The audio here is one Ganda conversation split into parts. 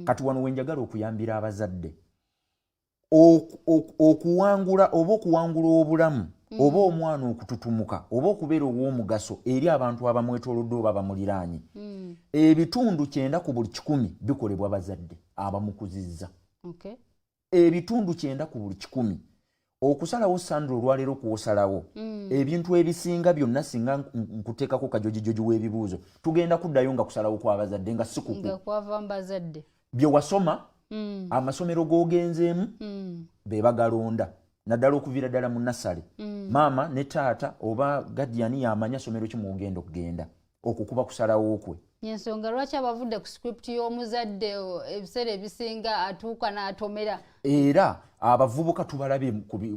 Kati wano wenjagala okuyambira abazadde okuwangula oba okuwangula obulamu oba omwana okututumuka oba okubeera ow'omugaso eri abantu abamwetoolodde oba abamuliraanye, 90% ku buli 100 bikolebwa bazadde abamukuzizza. 90% ku buli 100. Okusalawo, Sandra, olwaleero kwosalawo ebintu ebisinga byonna, singa nkuteekako kajojijoji w'ebibuuzo, tugenda kuddayo nga kusalawo kw'abazadde, nga si kuku. Nga kwava mu bazadde. Bye wasoma, amasomero g'ogenzeemu, be bagalonda, naddala okuviira ddala mu nursery. Maama ne taata oba guardian yamanya somero ki mwogenda okugenda. Okwo kuba kusalawo kwe. Yensonga lwaki abavudde ku script y'omuzadde ebiseera ebisinga atuuka n'atomera. Era abavubuka tubalabye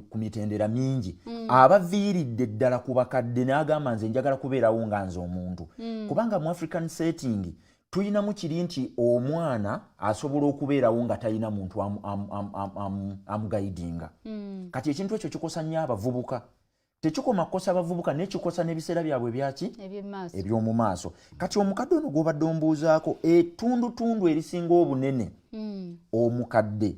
ku mitendera mingi abaviiridde ddala ku bakadde n'agamba, "Nze njagala kubeerawo nga nze omuntu." Kubanga mu African setting tuyinamu kiri nti omwana asobola okubeerawo nga talina muntu amuguidinga. Kati ekintu ekyo kikosa nnyo abavubuka. Tekikoma kukosa abavubuka, naye kikosa n'ebiseera byabwe ebyaki? Ebyemaaso. Eby'omu maaso. Kati omukadde ono gw'obadde ombuuzaako, ettundutundu erisinga obunene, omukadde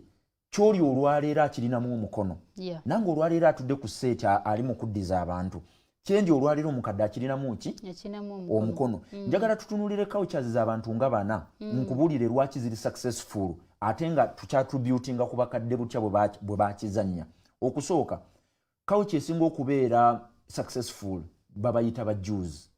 kyoli olwaleero akirinamu omukono. Nange olwaleero atudde ku set ali mu kuddiza abantu kyendi olwaleero, omukadde akirinamu ki? Yakinamu omukono. Omukono. Njagala tutunulire cultures z'abantu nga bana, nkubuulire lwaki ziri successful ate nga tukyattributinga ku bakadde butya bwe bakizannya. Okusooka, culture esinga okubeera successful babayita ba Jews.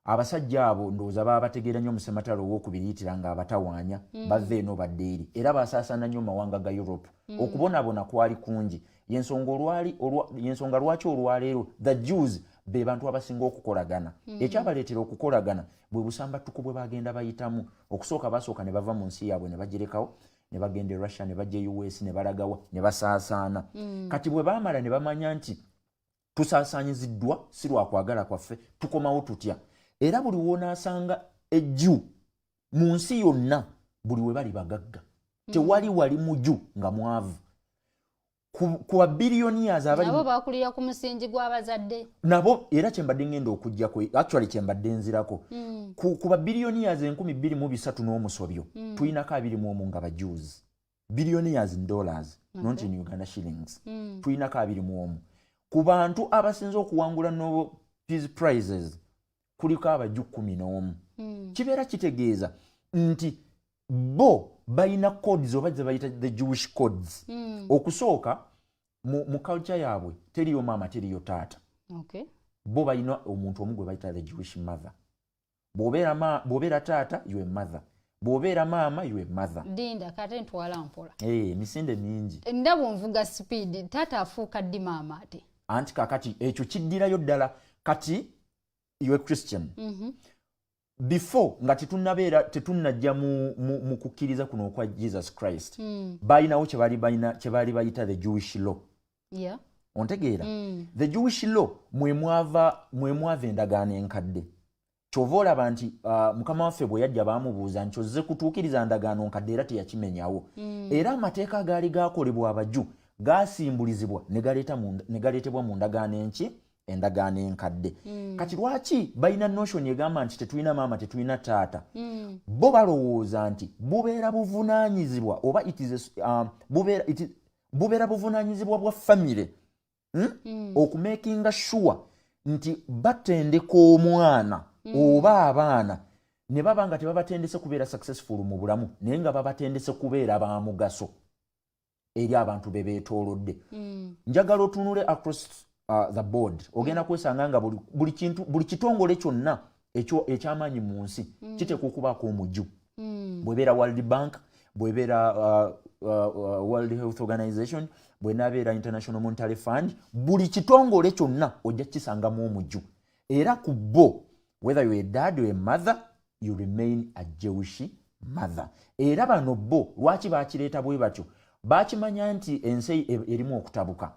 Abasajja abo ndowooza baba bategeera nnyo omusematalo owokubiri yitira nga abatawaanya, bava eno badde eri, era basaasaana nnyo mu mawanga ga Europe. Okubonaabona kwali kungi. Yensonga lwaki olwaleero the Jews be bantu abasinga okukolagana. Ekyabaleetera okukolagana bwe busambattuko bwe bagenda bayitamu. Okusooka basooka ne bava mu nsi yaabwe ne bagirekawo ne bagenda e Russia, ne bajja e US, ne balagawa ne basaasaana. Kati bwe baamala ne bamanya nti tusaasaanyiziddwa si lwakwagala kwaffe, tukomawo tutya? Era buli woonaasanga ejju mu nsi yonna, buli we bali bagagga. Tewali wali muju nga mwavu ku ba billionaires abali. Nabo bakulira ku musingi gw'abazadde. Nabo era kyembadde ngenda okugjako, actually kyembadde nzirako, ku ba billionaires 2003 n'omusobyo, tulinako 21 nga ba Jews. Billionaires in dollars, not in Uganda shillings. Tulinako 21. Ku bantu abasinze okuwangula Nobel Peace Prizes kuliko abaju 11. Kibeera kitegeeza nti bo balina codes oba ze bayita the Jewish codes. Okusooka, mu culture yaabwe teriyo maama, teriyo taata. Bo balina omuntu omu gwe bayita the Jewish mother. Bw'obeera taata, you a mother, bw'obeera maama, you a mother. Dinda kate ntwala mpola. Eh, emisinde mingi. Ndaba onvuga speed. Taata afuuka ddi maama ate? Anti kakati ekyo kiddirayo ddala. Kati you a Christian. Before nga tetunnabeera, tetunnajja mu kukkiriza kuno okwa Jesus Christ, balinawo kye baali bayita the Jewish law. Ontegeera? The Jewish law mwe mwava endagaano enkadde. Kyova olaba nti Mukama waffe bwe yajja baamubuuza nti, "Ozze kutuukiriza ndagaano nkadde?" Era teyakimenyawo. Era amateeka agaali gakolebwa abaju gasimbulizibwa ne galeetebwa mu ndagaano enki? Endagaano enkadde. Kati lwaki balina notion egamba nti tetulina maama, tetulina taata? Bo balowooza nti bubeera buvunaanyizibwa oba it is a, bubeera, it is, bubeera buvunaanyizibwa bwa famire, Okumakinga sure nti batendeka omwana oba abaana ne baba nga tebabatendese kubeera successful mu bulamu, naye nga babatendese kubeera ba mugaso eri abantu be beetoolodde. Njagala otunule across the board, ogenda kwesanga nga buli kintu, buli kitongole kyonna ekyo ekyamaanyi mu nsi kiteekwa okubaako omuju. Bwebeera World Bank, bwebeera World Health Organization, bwenabeera International Monetary Fund, buli kitongole kyonna ojja kisangamu omuju. Era ku bo, whether you a dad or a mother, you remain a Jewish mother. Era bano bo lwaki bakireeta bwe batyo? Bakimanya nti ensi erimu okutabuka.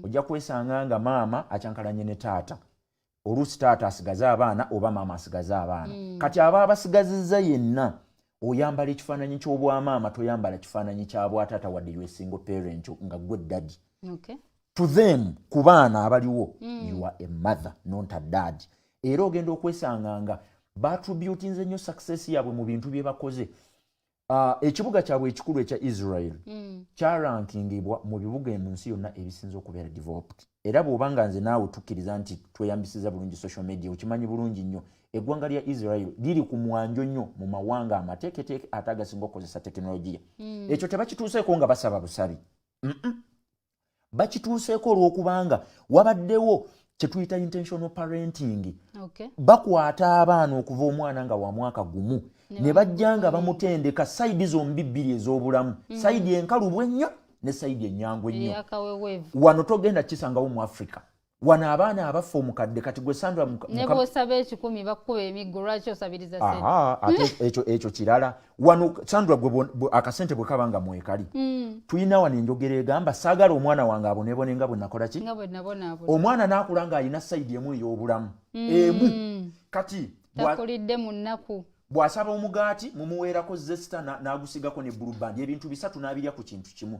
Ojja kwesanga nga maama akyankalanye ne taata, oluusi taata asigaze abaana oba maama asigaze abaana. Kati aba abasigazizza yenna, oyambala ekifaananyi ky'obwamaama, toyambala kifaananyi kya bwataata, wadde you a single parent nga gwe daddy. To them, ku baana abaliwo, you are a mother, not a dad. Era ogenda okwesanga nga baattributinze nnyo success yaabwe mu bintu bye bakoze. Ekibuga kyabwe ekikulu ekya Israel kyarankingibwa mu bibuga mu nsi yonna ebisinza okubeera developed. Era bw'oba nga nze naawe tukkiriza nti tweyambisiza bulungi social media, okimanyi bulungi nnyo, eggwanga lya Israel liri ku mwanjo nnyo mu mawanga amateeketeeke ate agasinga okukozesa tekinologiya. Ekyo tebakituuseeko nga basaba busabi. Bakituuseeko olw'okubanga wabaddewo kyetuyita intentional parenting. Bakwata abaana okuva omwana nga wa mwaka 1 ne bajja nga bamutendeka side zombi bbiri ez'obulamu, side enkalubu ennyo ne side ennyangu ennyo. Eyakaweweevu. Wano togenda kisangawo mu Africa. Wano abaana abaffe omukadde kati gwe Sandra ne bw'osaba 100 bakukuba emiggo, lwaki osabiriza sente? Aha, ate ekyo kirala. Wano Sandra, gwe akasente bwe kaba nga mwekali, tulina wano enjogera egamba, "Saagala omwana wange abonebone nga bwe nakola ki?" Nga bwe nabonaabona. Omwana n'akula ng'alina side emu ey'obulamu emu. Kati takulidde mu nnaku. Bw'asaba omugaati, mumuweerako Zesta n'agusigako ne Blue Band, ebintu bisatu n'abirya ku kintu kimu.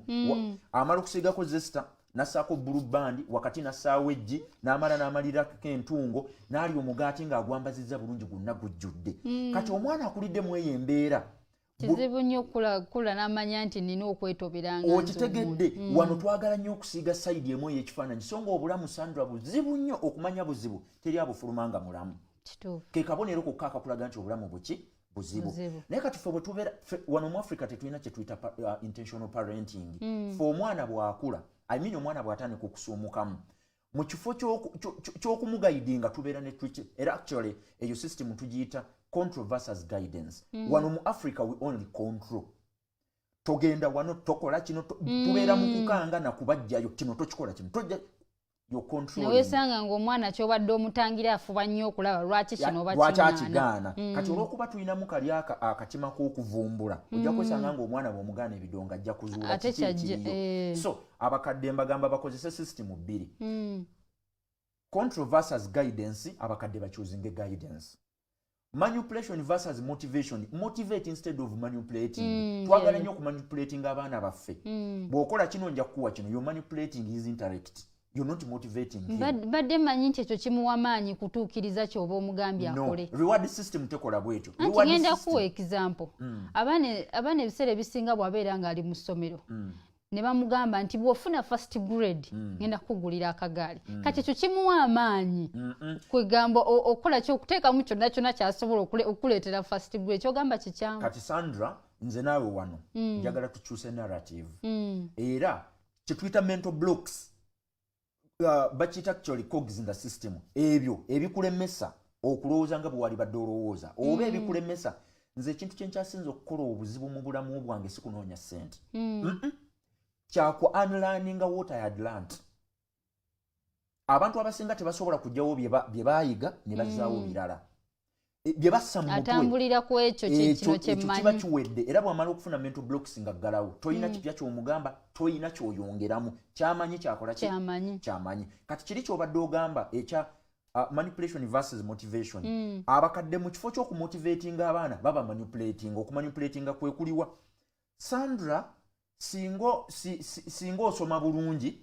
Amala okusigako Zesta, n'assaako Blue Band wakati, n'assaawo eggi, n'amala n'amalirako entungo, n'alya omugaati ng'agwambazizza bulungi, gwonna gujjudde. Kati omwana akulidde mu eyo embeera kizibu nnyo okukula n'amanya nti nina okwetobera nga nze. Okitegedde? Wano twagala nnyo okusiiga side emu ey'ekifaananyi, so nga obulamu, Sandra, buzibu nnyo okumanya. Buzibu, teri abufuluma nga mulamu. Ke kabonero kokka akakulaga nti obulamu buki? Buzibu. Buzibu. Naye kati ffe bwe tubeera ffe wano mu Africa, tetulina kye tuyita intentional parenting. Ffe omwana bw'akula, I mean, omwana bw'atandika okusuumukamu, mu kifo ky'okumuguidinga, tubeera ne tuki, era actually eyo system tugiyita control versus guidance. Wano mu Africa we only control. Togenda wano, tokola kino, tubeera mu kukanga nakubajjayo, kino tokikola, kino tojja, you're controlling. Newesanga ng'omwana kyobadde omutangira afuba nnyo okulaba lwaki kino oba lwaki kiŋŋaana. Akigaana. Kati olwokuba tulinamu kali akatima k'okuvumbula, ojja kwesanga ng'omwana bw'omugaana ebidongo, ajja kuzuula Ate kiki kyajja, ekiriyo. So abakadde mbagamba bakozese system bbiri, control versus guidance. Abakadde bachoosinge guidance. Manipulation versus motivation: motivate instead of manipulating. Twagala nnyo okumanipulating abaana baffe. Bw'okola kino, nja kukuwa kino. You're manipulating his intellect, you're not motivating him. Badde mmanyi nti ekyo kimuwa maanyi kutuukiriza kyoba omugambye No, akole. Reward system tekola bwetyo. Anti Reward ngenda system- kuwa example. Abaana ebiseera ebisinga bw'abeera ng'ali mu ssomero ne bamugamba nti bw'ofuna first grade, ngenda kukugulira akagaali, kati ekyo kimuwa amaanyi kwegamba okukola ki, okuteekamu kyonna kyonna kyasobola okukuleetera first grade. Kyogamba kikyamu? Kati Sandra, nze naawe wano njagala tukyuse narrative. Era kyetuyita mental blocks, bakiyita actually cogs in the system, ebyo ebikulemesa okulowooza nga bwe walibadde olowooza oba ebikulemesa. Nze ekintu kyenkyasinza okukola obuzibu mu bulamu bwange si kunoonya ssente. Kyaku unlearninga what I had learnt. Abantu abasinga tebasobola kugjawo bye baayiga ne bazzaawo birala. Bye bassa mu mutwe. Atambulira ku ekyo kino Ekyo kiba kyemmanyi. kiwedde. Era bw'amala okufuna mental blocks nga ggalawo, toyina kipya ky'omugamba, toyina ky'oyongeramu. Kyamanyi kyakola ki? Kyamanyi. Kyamanyi. Kati kiri kyobadde ogamba ekya manipulation versus motivation, abakadde mu kifo ky'okumotivatinga abaana, baba manipulating. Okumanipulatinga kwe kuliwa, Sandra? Singa osoma bulungi,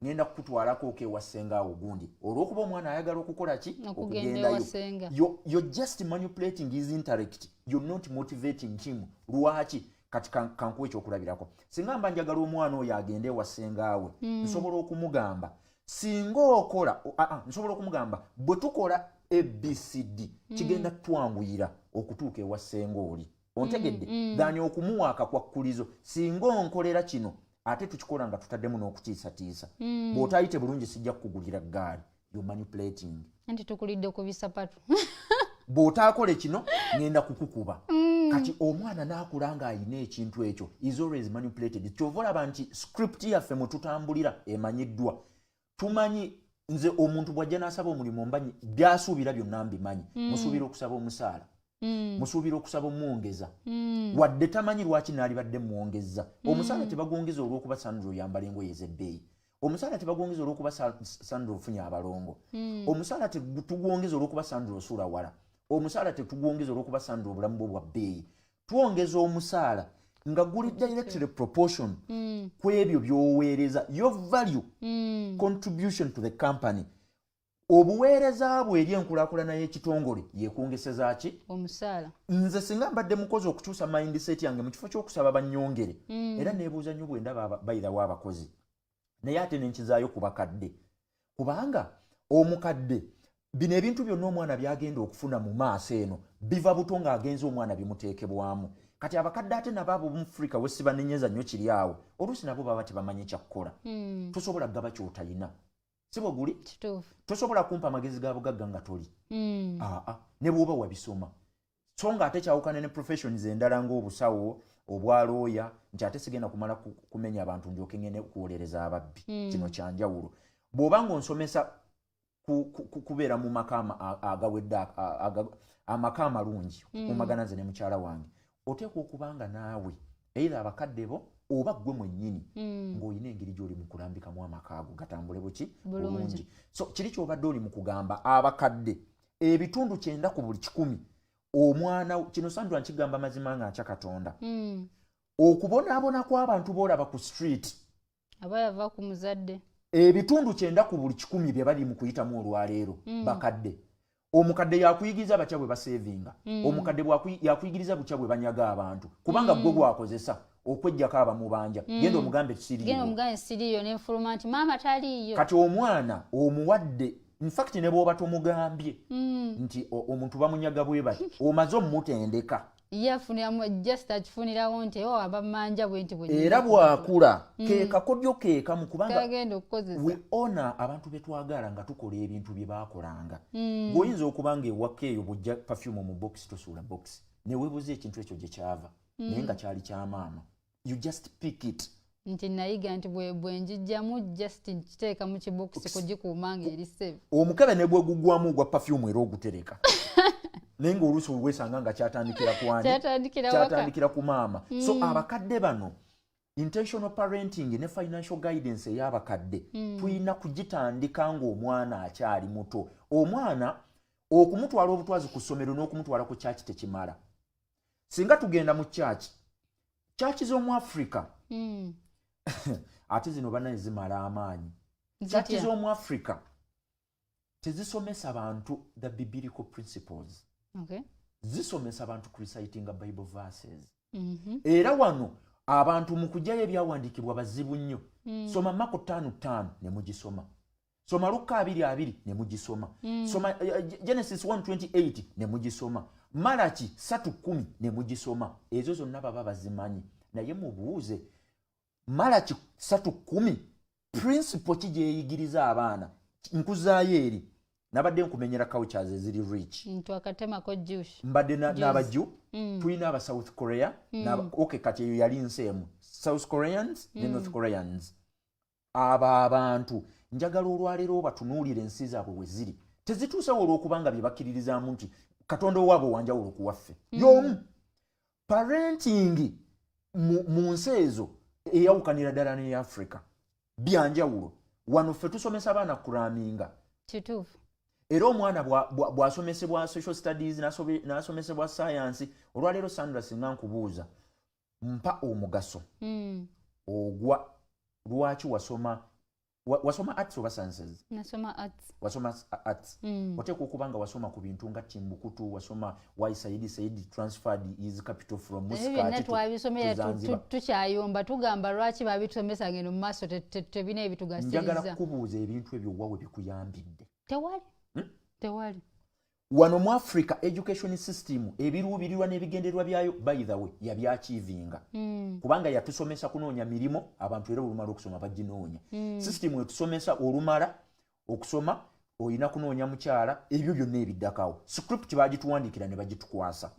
ngenda kukutwalako okewa ssenga gundi, olw'okuba omwana ayagala okukola ki? Okugenda ewa ssenga. You're just manipulating his intellect, you're not motivating him. Lwaki? Kati kankuwa ekyokulabirako. Singa mba njagala omwana oyo agende ewa ssengaawe, nsobola okumugamba, singa okola nsobola okumugamba, bwe tukola ABCD, kigenda twanguyira okutuuka ewa ssenga oli. Ontegedde? Than okumuwa akakwakkulizo, singa onkolera kino, ate tukikola nga tutaddemu n'okutiisatiisa, bw'otayite bulungi sijja kukugulira ggaali. You're manipulating. Anti tukulidde ku bisapatu. Bw'otaakole kino, ŋŋenda kukukuba. Kati omwana n'akula ng'ayina ekintu ekyo, is always manipulated. Kyova olaba nti script yaffe mwe tutambulira emanyiddwa, tumanyi. Nze omuntu bw'ajja n'asaba omulimu, mbanyi byasuubira byonna, mbimanyi. Musuubira okusaba omusaala, musuubira okusaba omwongeza, wadde tamanyi lwaki naalibadde mwongeza. Omusaala tebagwongeza olw'okuba Sandra oyambala engoye ez'ebbeeyi. Omusaala tebagwongeza olw'okuba Sandra ofunye abalongo. Omusaala tetugwongeza olw'okuba Sandra osuula wala. Omusaala tetugwongeza olw'okuba Sandra obulamu bwo bwa bbeeyi. Twongeza omusaala nga guli directly proportion ku ebyo by'oweereza, your value, contribution to the company. Obuweereza bwe eri enkulaakulana y'ekitongole yekwongeseza ki? Omusaala. Nze singa mbadde mukozi, okukyusa mindset yange, mu kifo ky'okusaba bannyongere, era neebuuza nnyo bwe ndaba bayirawo abakozi, naye ate nenkizaayo ku bakadde, kubanga omukadde bino ebintu byonna omwana byagenda okufuna mu maaso eno biva buto ng'agenza omwana bimuteekebwamu. Kati abakadde ate nabo abo mufrika wesibanenyeza nnyo kiri awo, oluusi nabo baba tebamanyi kyakkola. Tosobola kugaba kyotayina, si bwe guli? Tosobola kumpa amagezi ga bugagga nga toli. Aa, ne bw'oba wabisoma, so nga ate kyawukana ne professions endala ng'obusawo, obwalooya, nti ate sigenda kumala kumenya abantu ndyoke ngende kuwolereza ababbi. Kino kyanjawulo. Bw'oba ng'onsomesa kubeera mu maka agawedde, amaka amalungi, okukumagana nze ne mukyala wange, oteekwa okuba nga naawe either abakadde bo oba ggwe mwennyini ng'olina engeri gy'oli mu kulambikamu amaka ago gatambule buki? Bulungi. So kiri kyobadde oli mu kugamba, abakadde 90% ku buli 100, omwana kino, Sandra, nkigamba mazima nga nkya Katonda, okubonaabona kw'abantu boolaba ku street aba yava ku muzadde. 90% ku buli 100 bye bali mu kuyitamu olwaleero, bakadde. Omukadde yakuyigiriza batya bwe basevinga. Omukadde yakuyigiriza butya bwe banyaga abantu, kubanga gwe gwakozesa okwejjako abamubanja. Genda omugambe genda siriiwo. Omugambe siriiyo, nenfuluma nti maama taliiyo. Kati omwana omuwadde, infact ne bw'oba tomugambye nti omuntu bamunyaga bwe bati, omaze omutendeka. Ye afuniramu, just akifunirawo nti o abamanja bwe nti bwe Era bw'akula ke kakodyo keekamu, kubanga kagenda okukozesa. We honor abantu betwagala nga tukola ebintu bye baakolanga. Bw'oyinza okuba nga ewaka eyo bw'ojja perfume mu box, tosuula box, neweebuuza ekintu ekyo gye kyava, naye nga kyali kya maama, you just pick it. Nti nayiga nti bwe njijjamu, just nkiteeka mu kibokisi kugikuuma nga eri safe. Omukebe ne bwe gugwamu ogwa perfume, era ogutereka, naye ng'oluusi weesanga nga kyatandikira kwani? Kyatandikira waka. Kyatandikira ku maama. So abakadde bano, intentional parenting ne financial guidance ey'abakadde tulina kugitandika ng'omwana akyali muto. Omwana okumutwala obutwazi ku ssomero n'okumutwala ku kyaki tekimala. Singa tugenda mu kyaki, kyaki z'omu Africa, ate zino bannaye zimala amaanyi, kyaki Zitya? z'omu Africa tezisomesa bantu the biblical principles. Zisomesa abantu kurecitinga Bible verses. Era wano abantu mu kugyayo ebyawandiikibwa bazibu nnyo. Soma Mako 5:5 ne mugisoma, soma Lukka 2:2 ne mugisoma, soma Genesis 1:28 ne mugisoma, Malaki 3:10 ne mugisoma. Ezo zonna baba bazimanyi, naye mubuuze, Malaki 3:10 principle ki gyeyigiriza abaana? Nkuzaayo eri nabadde nkumenyera cultures eziri rich. Twakatemako juice. Mbadde n'abajju, tulina aba South Korea okay, kati eyo yali nsi emu, South Koreans ne North Koreans. Abo abantu njagala olwaleero batunuulira ensi zaabwe we ziri, tezituusewo olw'okubanga bye bakkiririzaamu nti Katonda owaabwe wanjawulo ku waffe. Y'omu. Parenting mu nsi ezo eyawukanira ddala ne Africa, byanjawulo. Wano ffe tusomesa abaana kuraminga. Era omwana bw'asomesebwa social studies, n'asomesebwa science. Olwaleero, Sandra, singa nkubuuza, mpa omugaso ogwa lwaki wasoma wasoma arts oba sciences? Nasoma arts. Wasoma arts. Oteekwa okuba nga wasoma ku bintu nga Timbuktu, wasoma why Sayyid Said transferred his capital from Ebyo byonna Muscat twabisomera to Zanzibar. Tukyayomba, tugamba lwaki babitusomesa ngeno mu maaso tebina Njagala ebitugasiriza. kukubuuza, ebintu ebyo wawe bikuyambidde? Tewali. Tewali. Wano mu Africa, education system ebiruubirirwa n'ebigendererwa byayo, by the way, yabyakiivinga, kubanga yatusomesa kunoonya mirimu. Abantu era olumala okusoma baginoonya. System etusomesa olumala okusoma olina kunoonya mukyala, ebyo byonna ebiddakawo script bagituwandiikira ne bagitukwasa.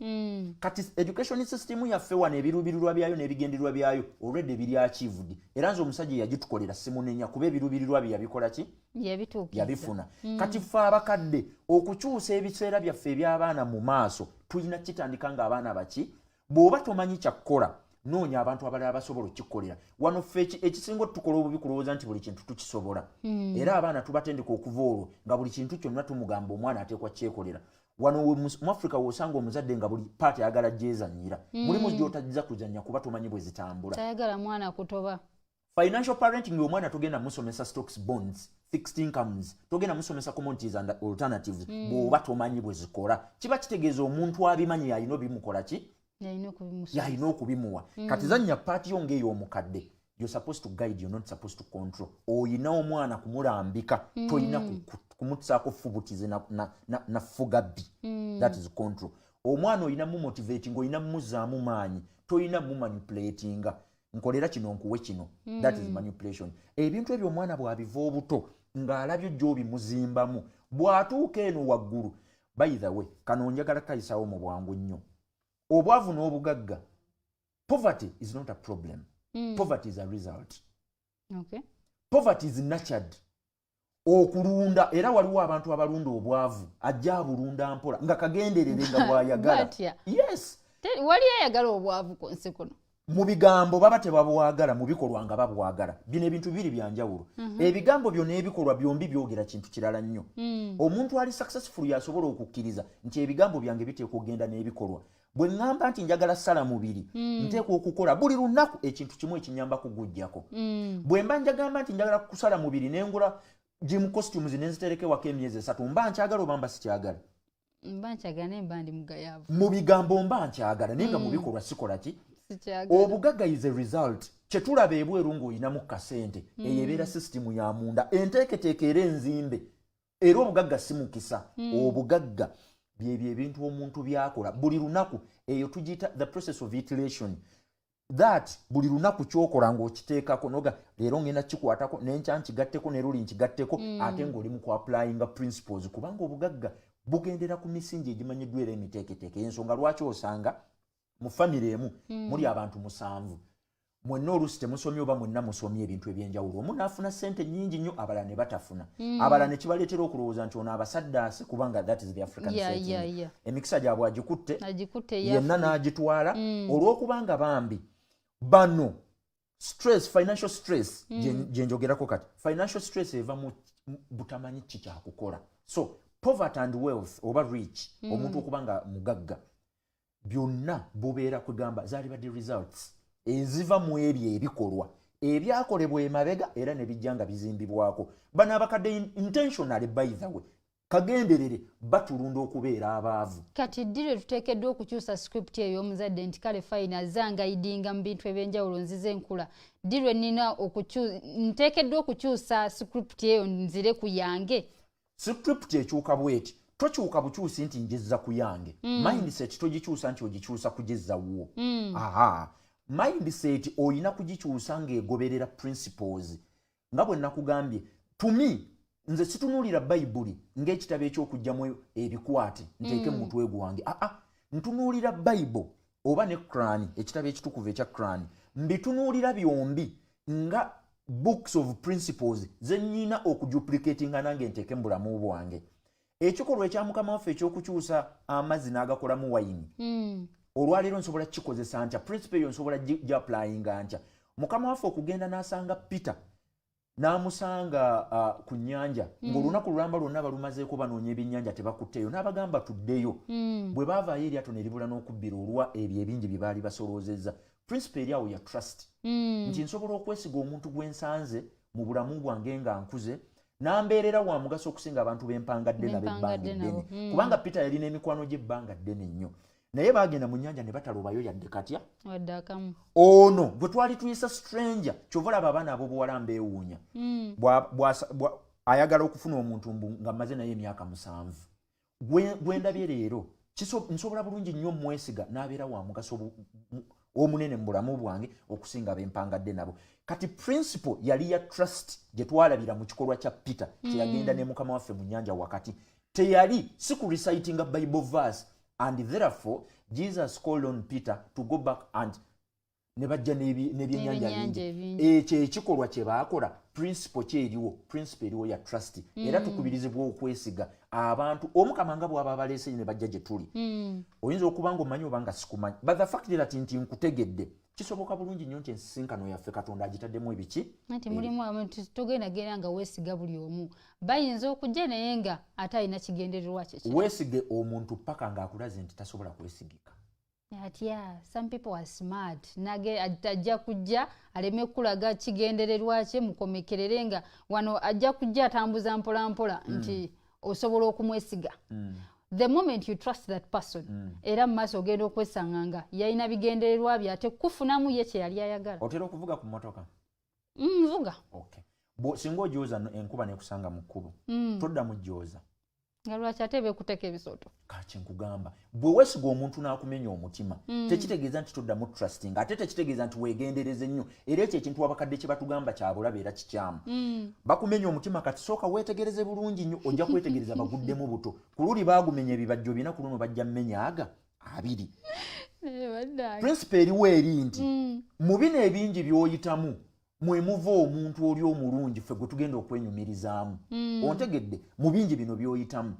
Kati education system yaffe wano, ebiruubirirwa byayo n'ebigendererwa byayo olwedde biri achieved, era nze omusajja eyagitukolera simunenya, kuba ebiruubirirwa bye yabikola ki? Yabituukiriza. Yabifuna. Kati ffe abakadde, okukyusa ebiseera byaffe eby'abaana mu maaso, tulina kitandika ng'abaana baki. Bw'oba tomanyi kyakkola, noonya abantu abalala basobola okkikolera. Wano ffe ekisinga otukola obubi kulowooza nti buli kintu tukisobola. Era abaana tubatendeka okuva olwo nga buli kintu kyonna tumugamba omwana ateekwa kyekolera. Wano mu Africa wosanga omuzadde nga buli part ayagala gyezanyira. Mulimu gy'otajja kuzanya kuba tomanyi bwe zitambula. Tayagala mwana kutoba. Financial parenting, omwana togenda musomesa stocks, bonds, fixed incomes, togenda musomesa commodities and alternatives bw'oba tomanyi bwe zikola. Kiba kitegeeza omuntu abimanyi yalina obimukola ki? Yalina okubimusomesa. Yalina okubimuwa. Kati zannya part yo ng'ey'omukadde. You're supposed to guide, you're not supposed to control. Oyina omwana kumulambika, toyina kumutusaako fubutizi na fuga bbi. That is control. Omwana oyina mumotivating, oyina muzaamu maanyi, toyina mumanipulatinga, nkolera kino, nkuwe kino. That is manipulation. Ebintu ebyo omwana bw'abiva obuto ng'alabye gy'obimuzimbamu, bw'atuuka eno waggulu. By the way, kano njagala kayisawo mu bwangu nnyo. Obwavu n'obugagga, poverty is not a problem. Poverty is a result. Poverty is nurtured, okulunda. Era waliwo abantu abalunda obwavu, ajja abulunda mpola nga kagenderere nga bw'ayagala. Batya? Yes. Wali ayagala obwavu ku nsi kuno? Mu bigambo baba tebabwagala, mu bikolwa nga babwagala. Bino ebintu bibiri byanjawulo. Ebigambo byo n'ebikolwa byombi byogera kintu kirala nnyo. Omuntu ali successful yasobola okukkiriza nti ebigambo byange biteekwa okugenda n'ebikolwa. Bwe ŋŋamba nti njagala sala mubiri, nteekwa okukola buli lunaku ekintu kimu ekinyamba kugujjako. Bwe mba njagamba nti njagala kusala mubiri, nengula gym costumes nenzitereka ewaka emyezi 3, mba nkyagala oba mba sikyagala? Mba nkyagala, naye mba ndi mugayaavu. Mu bigambo mba nkyagala, naye nga mu bikolwa sikola ki? Sikyagala. Obugagga is a result. Kyetulaba ebweru ng'olinamu kasente, eyo ebeera sisitimu ya munda, enteeketeeka era enzimbe. Era obugagga si mukisa. Obugagga byebyo ebintu omuntu byakola buli lunaku. Eyo tugiyita the process of iteration, that buli lunaku kyokola ng'okiteekako noga leero ngenda kikwatako, nenkya nkigatteko, neruli nkigatteko, ate ng'oli mu kuapplyinga principles, kubanga obugagga bugendera ku misingi egimanyiddwa era emiteeketeeke. Ensonga lwaki osanga mu famire emu muli abantu musanvu, mwenna oluusi temusomye oba mwenna musomye ebintu ebyenjawulo, omu naafuna sente nnyingi nnyo, abalala ne batafuna, abalala ne kibaleetera okulowooza nti ono abasaddaase, kubanga that is the African setting. Emikisa gyabwe agikutte agikutte yenna n'agitwala, olw'okubanga bambi bano stress, financial stress gye njogerako kati. Financial stress eva mu butamanyi ki kyakukola. So poverty and wealth oba rich, omuntu okuba nga mugagga, byonna bubeera kugamba zaalibadde results eziva mu ebyo ebikolwa ebyakolebwa emabega era ne bijja nga bizimbibwako. Bano abakadde intentionally, by the way, kagenderere batulunda okubeera abaavu. Kati ddi lwe tuteekeddwa okukyusa script ey'omuzadde nti kale fine, azze anguidinga mu bintu ebyenjawulo, nzize nkula, ddi lwe nina nteekeddwa okukyusa script eyo nzire ku yange? Script ekyuka bweti: tokyuka bukyusi nti njezza ku yange. Mindset togikyusa nti ogikyusa kugezza wo. Aha, mindset oyina kugikyusa ng'egoberera principles. Nga bwe nakugambye, to me, nze situnuulira Bayibuli ng'ekitabo ekyokugjamu ebikwate nteeke mu mutwe gwange. Aa, ntunuulira Bayibuli oba ne Quran, ekitabo ekitukuvu ekya Quran, mbitunuulira byombi nga books of principles zenyina okuduplicatinga nange nteeke mu bulamu bwange. Ekikolwa ekya Mukama waffe ekyokukyusa amazzi n'agakolamu wayini, olwaleero nsobola kukikozesa ntya? Principle eyo nsobola giapplyinga ntya? Mukama waffe okugenda n'asanga Peter, n'amusanga ku nnyanja, ng'olunaku lulamba lwonna balumazeeko banoonya ebyennyanja tebakutteeyo, n'abagamba tuddeyo. Bwe baavaayo, eryato ne libula n'okubbira olwa ebyo ebingi bye baali basoloozezza. Principle eri awo ya trust, nti nsobola okwesiga omuntu gwe nsanze mu bulamu bwange nga nkuze, nambeerera wa mugaso okusinga abantu bempangadde nabo ebbanga Bempangadde eddene. nabo. Kubanga Peter yalina emikwano gye ebbanga ddene nnyo, naye baagenda mu nnyanja ne batalobayo yadde katya. Wadde akamu. Ono gwe twali tuyisa stranger. Kyova olaba abaana ab'obuwala mbeewuunya. Ayagala okufuna omuntu mbu nga mmaze naye emyaka 7, gwe ndabye leero, nsobola bulungi nnyo mwesiga n'abeera wa mugaso omunene mu bulamu bwange okusinga bempangadde nabo. Kati principle yali ya trust gye twalabira mu kikolwa kya Peter kyeyagenda ne Mukama waffe mu nnyanja wakati. Teyali si ku recitinga Bible verse, and therefore Jesus called on Peter to go back and ne bajja n'ebyennyanja N'ebyennyanja bingi. ebingi. Ekyo ekikolwa kye baakola, principle kyeriwo, principle eriwo ya trust. Era tukubirizibwa okwesiga abantu Omukama nga bw'aba abaleese ne bajja gye tuli. Oyinza okuba nga omanyi oba nga sikumanyi, but the fact that nti nkutegedde, kisoboka bulungi nnyo nti ensisinkano yaffe Katonda agitaddemu ebiki. Anti mulimu abantu togenda genda nga weesiga buli omu, bayinza okujja naye nga ate alina kigendererwa kye kirala. Weesige omuntu paka ng'akulaze nti tasobola kwesigika. Atya, some people are smart. Nage ajja kujja aleme kulaga kigendererwa kye, mukomekerere nga wano ajja kujja atambuza mpola mpola nti osobola okumwesiga. The moment you trust that person, era mu maaso ogenda okwesanga nga yalina bigendererwa bye, ate kufunamu ye kye yali ayagala. Otera okuvuga ku mmotoka? Nvuga. Okay. Singa ogyoza enkuba nekusanga mu kkubo, toddamu gyoza. Nga lwaki ate beekuteka ebisoto? Kaki nkugamba, bwe weesiga omuntu n'akumenya omutima, tekitegeeza nti toddamu trusting, ate tekitegeeza nti weegendereze nnyo. Era ekyo ekintu abakadde kye batugamba kyabulabe era kikyamu. Bakumenya omutima, kati sooka weetegereze bulungi nnyo. Ojja kwetegereza baguddemu buto. Ku luli baagumenya ebibajjo 4, ku luno bajja mmenya aga 2. Eh, bannange. Principle eriwo eri nti mu bino ebingi by'oyitamu mwe muva omuntu oli omulungi ffe gwe tugenda okwenyumirizaamu. Ontegedde? Mu bingi bino by'oyitamu,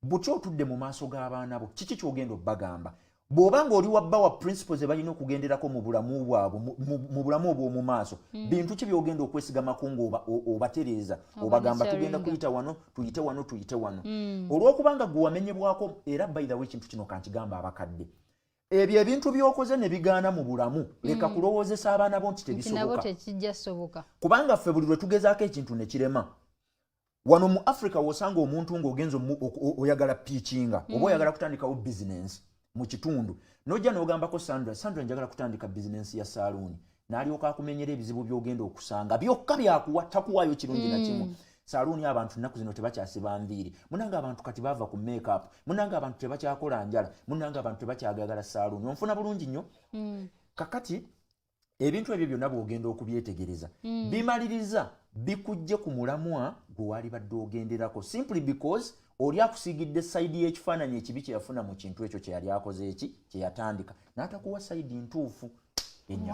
butya otudde mu maaso g'abaana bo, kiki ky'ogenda obbagamba? Bw'oba ng'oli wabba wa principles ze balina okugenderako mu bulamu bwabwe, mu bulamu obw'omu maaso, bintu ki by'ogenda okwesigamako ng'obatereeza, obagamba tugenda Oba kuyita wano, tuyite wano, tuyite wano, olw'okubanga gwe wamenyebwako? Era by the way, ekintu kino kankigamba abakadde, ebyo ebintu by'okoze ne bigaana mu bulamu, leka kulowoozesa abaana bo nti nti nabo tebisoboka. Tekijja soboka. Kubanga ffe buli lwe tugezaako ekintu ne kirema wano mu Africa, wosanga omuntu ng'ogenza oyagala pitchinga oba oyagala kutandikawo bizinensi mu kitundu, nojja n'ogambako Sandra, "Sandra, njagala kutandika bizinensi ya saaluuni," n'alyoka akumenyera ebizibu by'ogenda okusanga byokka byakuwa, takuwaayo kirungi na kimu. Saaluuni, abantu nnaku zino tebakyasiba nviiri, munange abantu kati baava ku makeup, munange abantu tebakyakola njala, munange abantu tebakyagagala saaluuni. Onfuna bulungi nnyo? Kakati ebintu ebyo byonna bw'ogenda okubyetegereza, bimaliriza bikujje ku mulamwa gwe wali badde ogenderako, simply because oli akusiigidde side y'ekifaananyi ekibi kye yafuna mu kintu ekyo kye yali akoze, eki kye yatandika, n'atakuwa side ntuufu.